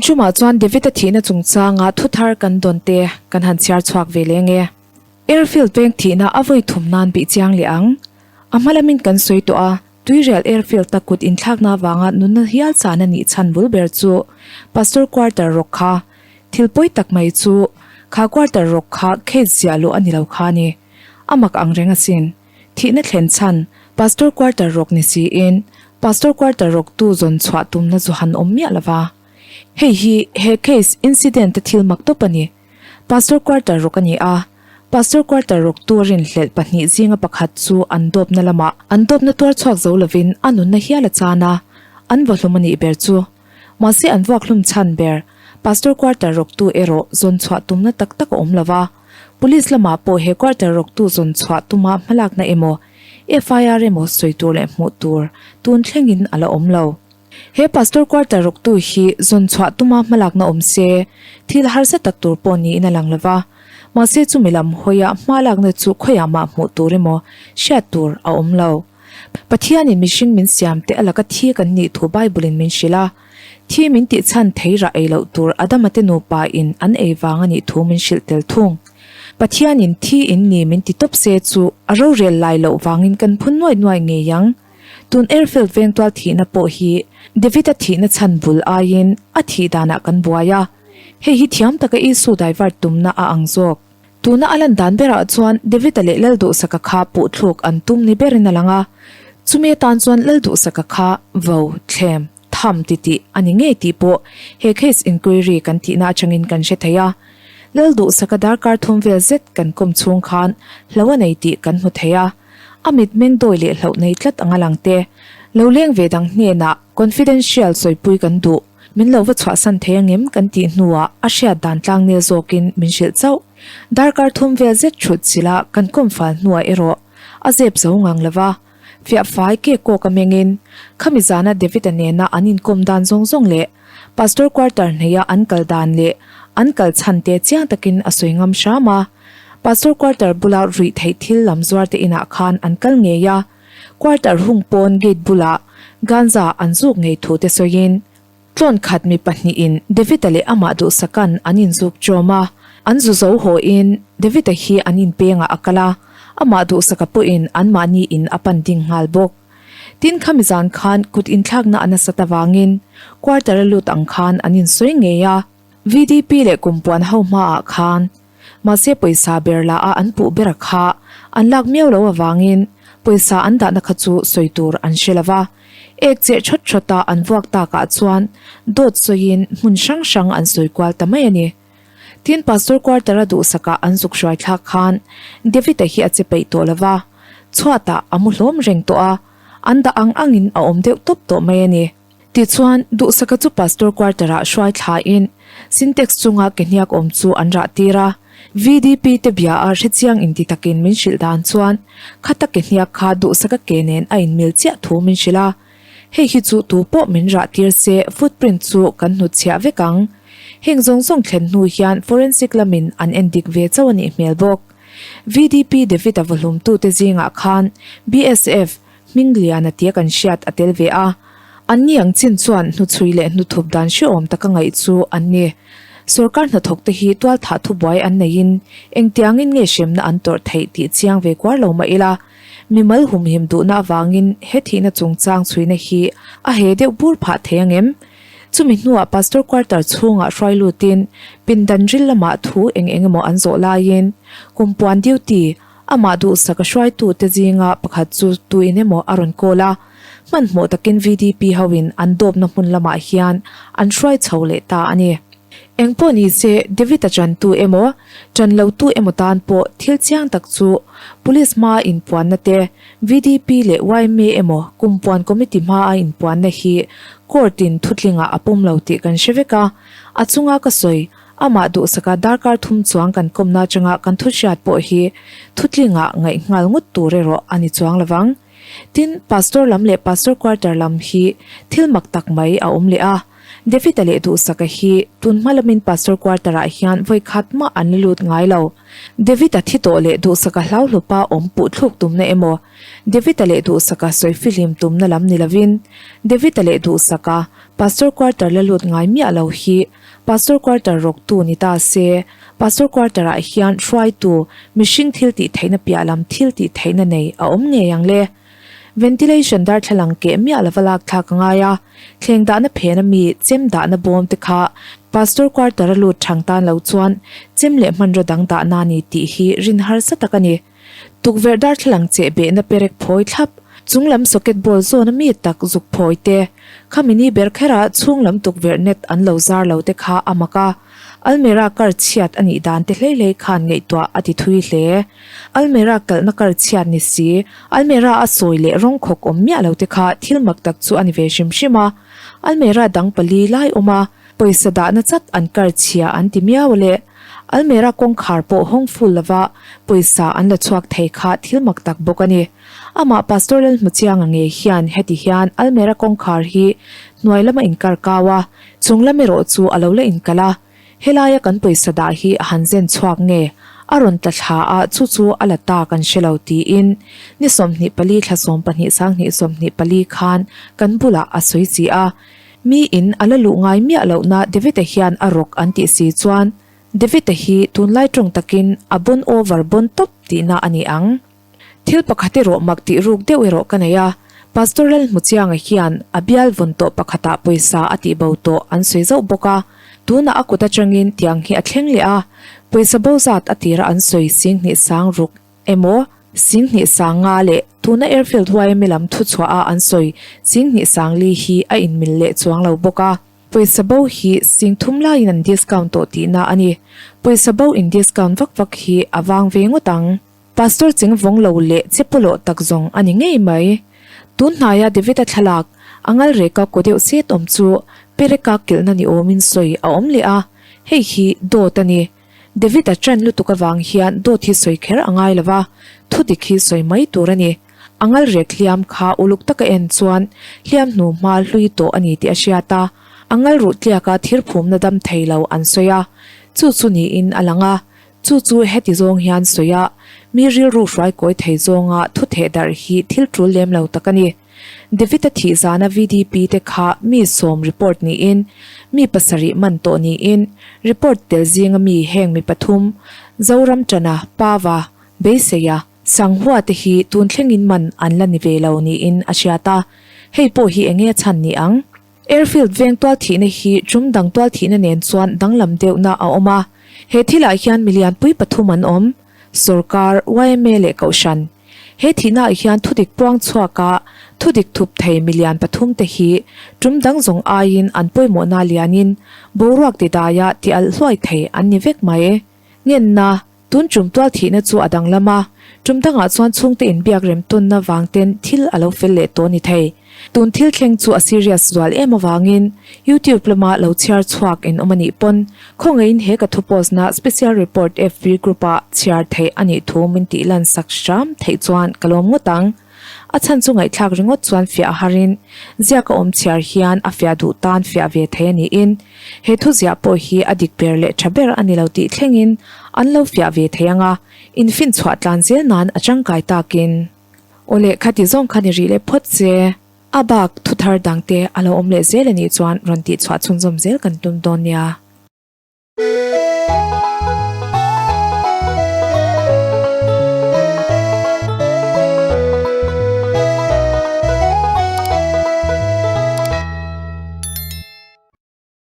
tumah chuan David-a thihna chungchanga thu thar kan dawn te kan han chhiar chhuak ve leng e. Airfield peng thihna a vawi thum nan bih chiang leh ang. A hma lamin kan sawi tawh a, Tuirial Airfield-a kut inthlakna avanga nunna hial chan a nih chhan bul ber chu Pastor Quarter rawk kha. Thil pawi tak mai chu kha Quarter rawk kha case ziah luh a ni lo kha a ni. A mak ang reng asin. Thihna thlen chhan Pastor Quarter rawk ni siin Pastor Quarter rawktu zawn chhuah tumna chu han awm miah lo va. Hei hi he case incident-a thil mak tawp a ni. Pastor Quarter rawk a ni a, Pastor Quarter rawktu a rinhlelh pahnih zinga pakhat chu an dawpna lamah an dawpna tuar chhuak zo lovin a nunna hial a chan a, an vawhlum a nih ber chu. Mahse an vuakhlum chhan ber Pastor Quarter rawktu erawh zawn chhuah tumna tak tak a awm lo va, Police lamah pawh he Quarter rawktu zawn chhuah tuma hmalakna emaw FIR emaw sawi tur leh hmuh tur tun thlengin a la awm lo. He Pastor Quarter rawktu hi zawn chhuah tuma hmalakna awm se, thil harsa tak tur pawh niin a lang lo va. Mahse chumi lam hawia hmalakna chu khawiah mah hmuh tur emaw hriat tur a awm lo. Pathianin mihring min siam te a laka thi kan nih thu Bible-in min hrilh a. Thi min tih chhan thei rah ei loh tur Adama te nupa in an ei vang a nih thu min hrilh tel thung. Pathianin thi in ni min ti tawp se chu a rorel lai loh vangin kan phun nuai nuai ngei ang. Tun Airfield vengtual thihna pawh hi David-a thihna chhan bul aiin a thih danah kan buai a, hei hi thiam taka Isu divert tumna a ang zawk. Tuna a lan dan berah chuan David-a leh Lalduhsaka kha puhthluk an tum ni berin a lang a, chumi atan chuan Lalduhsaka kha vo, thlem, tham ti tih a ni ngei tih pawh he case inquiry kan tihna atangin kan hre thei a. Lalduhsaka darkar thum vel zet kan kawm chhung khan hlo a nei tih kan hmu thei a. A mitmeng dawi leh hlauh nei tlat anga lang te, lo leng ve dang hnenah confidential sawipui kan duh, min lo va chhuahsan thei angem kan tih hnuah a hriat dan tlang nel zawkin min hrilh chauh. Darkar thum vel zet thut chilh a kan kawm fal hnuah erawh a zep zo ngang lo va, fiah fai ke kawk a mengin khami zana David-a nena an inkawm dan zawng zawng leh Pastor quarter hneia an kal dan leh an kal chhan te chiang takin a sawi ngam hram a. Pastor quarter bula ruih theih thil lam zuar te inah khan an kal ngei a, quarter hung pawn gate bulah ganja an zuk ngei thu te sawiin tlawn khat mi pahnihin David-a leh amah duhsakan an inzuk chawm a, an zu zo hawiin David-a hi an inpengah a kal a, amah duhsaka pawhin anmahni in a pan ding nghal bawk. Tin khami zan khan kut inthlakna a nasat avangin quarter-a lut ang khan an insawi ngei a, VDP leh kumpuan ho hmaah khan Mahse pawisa ber la a an puh ber a kha an lak miau lo avangin pawisa an dahna kha chu sawi tur an hre lo va. Ek cheh thawt thawt a an vuak takah chuan dawt sawiin hmun hrang hrang an sawi kual ta mai a ni. Tin Pastor quarter a duhsakah an zuk hruai thlak khan David-a hi a che peih tawh lo va, chhuatah a mu hlawm reng tawh a, an dah ang angin a awm deuh tawp tawh mai a ni. Tichuan, Duhsaka chu Pastor quarter-ah hruai thlain Sintex chunga ke hniak awm chu an rah tir a. VDP te bia a hrechiang inti takin min hrilh dan chuan khata ke hniak kha Duhsaka ke nen a inmil chiah thu min hrilh a. Hei hi chu tu pawh min rah tir se footprint chu kan hnutchhiah vek ang. Heng zawng zawng thlen hnu hian forensic lamin an endik ve chauh a nih hmel bawk. VDP David-a vawhlumtute zingah khan BSF, Hmingliana tia kan hriat a tel ve a, an ni ang chin chuan hnuchhui leh hnuthup dan hrehawm taka ngaih chu an ni. Sorkar hnathawkte hi tualthah thubuai an neihin engtiangin nge hremna an tawrh theih tih chiang ve kuar lo mah ila, mimal humhim duhna avangin he thihna chungchang chhuina hi a he deuh bur phah thei ang em? Chumi hnuah Pastor quarter chhungah hruai lutin pindan ril lamah thu eng eng emaw an zawh laiin kumpuan duty Amah duhsak a hruaitute zinga pakhat chu tuin emaw a rawn call a, hmanhmawh takin VDP hoin an dawpna hmun lamah hian an hruai chho leh ta a ni. Engpawh ni se, David-a chantu emaw, chan lotu emaw tan pawh thil chiang tak chu Police hmaa inpuanna te, VDP leh yma emaw Kumpuan Committee hmaa inpuanna hi Court-in thutlingah a pawm lo tih kan hre vek a, a chunga ka sawi Amah duhsaka darkar thum chuang kan kawmna atanga kan thu hriat pawh hi thutlingah ngaih nghal ngawt tur erawh a ni chuang lovang. Tin, Pastor lam leh Pastor Quarter lam hi thil mak tak mai a awm leh a. David-a leh Duhsaka hi tun hma lamin Pastor Quarter-ah hian vawi khat mah an la lut ngai lo. David-a thi tawh leh Duhsaka hlauhlupa awm puh thluk tumna emaw, David-a leh Duhsaka sawi fihlim tumna lam ni lovin, David-a leh Duhsaka Pastor Quarter la lut ngai miah lo hi Pastor Quarter rawktu ni ta se, Pastor Quarter-ah hian hruaitu mihring thil tih theihna piah lam thil tih theihna nei a awm ngei ang le. Ventilation darthlalang keh miah lova lak thlak a ngai a, thleng dahna phena mi chem dahna bawm te kha Pastor Quarter-a lut thang tan lo chuan chem leh hmanraw dang dahna a ni tih hi rin harsa tak a ni. Tukverh darthlalang cheh behna perek phawi thlap, chung lam socket ball zawna mi tak zuk phawi te, khami ni ber khera chhung lam tukverh net an lo zar lo te kha a mak a, Almera kar chhiat a nih dan te hlei hlei khan ngaihtuah a ti thui hle. Almera kalhna kar chhiat ni si, Almera a sawi leh rawng khawk awm miah lo te kha thil mak tak chu a ni ve hrim hrim a. Almera dang pali lai awm a, pawisa dahna chat an kar chhia an ti miau a le. Almera kawngkhar pawh hawng ful lova pawisa an la chhuak thei kha thil mak tak bawk a ni. Amah Pastor Lalhmuchianga ngei hian heti hian Almera kawngkhar hi hnuai lama inkar kau a, Chung lam erawh chu a lo la inkalh a, helaia kan pawisa dah hi a han zen chhuak nge, a rawn tla thla a chu chu a la ta kan hre lo tiin ni 24 thla 12 sanghnih 24 khan kan bulah a sawi chi a. Mi in a la luh ngai miah lohna David-a hian a rawk an tih si chuan David-a hi tunlai tawng takin a bon over bon tawp tihna a ni ang. Thil pakhat erawh mak tih ruk deuh erawh ka nei a, Pastor Lalhmuchianga hian a bial vawn tawh pakhatah pawisa a tih bo tawh an sawi zauh bawk a, tunah a kut atangin tiang hi a thleng leh a, pawisa bo zat a tira an sawi singhnih sang ruk emaw singhnih sang nga leh tuna Airfield yma lam thuchhuah a an sawi singhnih sang li hi a inmil leh chuang lo bawk a. Pawisa bo hi sing thum laiin an discount tawh tihna a ni. Pawisa bo in discount vak vak hi a vang ve ngawt ang. Pastor cheng vawng lo leh che pawlawh tak zawng a ni ngei mai. Tun hnaia David-a thlalak, a ngal reka kaw deuh set awm chu pereka kilhna ni awmin sawi a awm leh a, hei hi dawt a ni. David-a ṭan lutuk avang hian dawt hi sawi kher a ngai lo va, thudik hi sawi mai tur a ni. A ngal rek hliam kha uluk taka en chuan hliam hnu hma hlui tawh a ni tih a hriat a, a ngal ruh tliaka thir phumna dam thei lo an sawi a, chu chu niin a lang a, Chu chu heti zawng hian sawi a, mi rilru hruai kawi thei zawnga thu theh darh hi thil tul lem lo tak a ni. David-a thih zana VDP te kha mi sawm report niin, mi pasarih man tawh niin, report tel zinga mi heng mi pathum, Zoramchana, Pava, Beiseia, Sanghua te hi tun thlengin man an la ni ve lo niin a hriat a, hei pawh hi enge a chhan ni ang? Airfield veng tual thihna hi tum dang tual thihna nen chuan danglam deuhna a awm a. He thilah hian milian pui pathum an awm, Sorkar, yma leh Kohhran. He thihnaah hian thudik puang chhuaka thudik thup thei milian pathum te hi tum dang zawng aiin an pawimawhna lianin boruak tidaia ti alh hluai thei an ni vek mai. Ngenna. Tun tum tual thihna chu a danglam a, tum dangah chuan chhungte inbiak rem tawnna vang ten thil a lo fel leh tawh ni thei. Tun thil thleng chu a serious zual em avangin YouTube lama lo chhiar chhuak in awm a nih pawn khawngaihin he ka thu post na special report FB group ah chhiar theih a nih thu min tih lan sak hram theih chuan ka lawm ngawt ang. A chhan chu ngaihthlak ringawt chuan fiah a harin ziak a awm chhiar hian a fiah duh tan fiah ve thei a niin he thu ziah pawh hi a dik ber leh tha ber a ni lo tih thlengin an lo fiah ve thei ang a, infin chhuah tlan zel nan a tangkai takin. Awle khati zawng kha ni rih leh phawt che. A bak thu thar dangte a lo awm leh zel a nih chuan rawn tih chhuah chhunzawm zel kan tum dawn nia.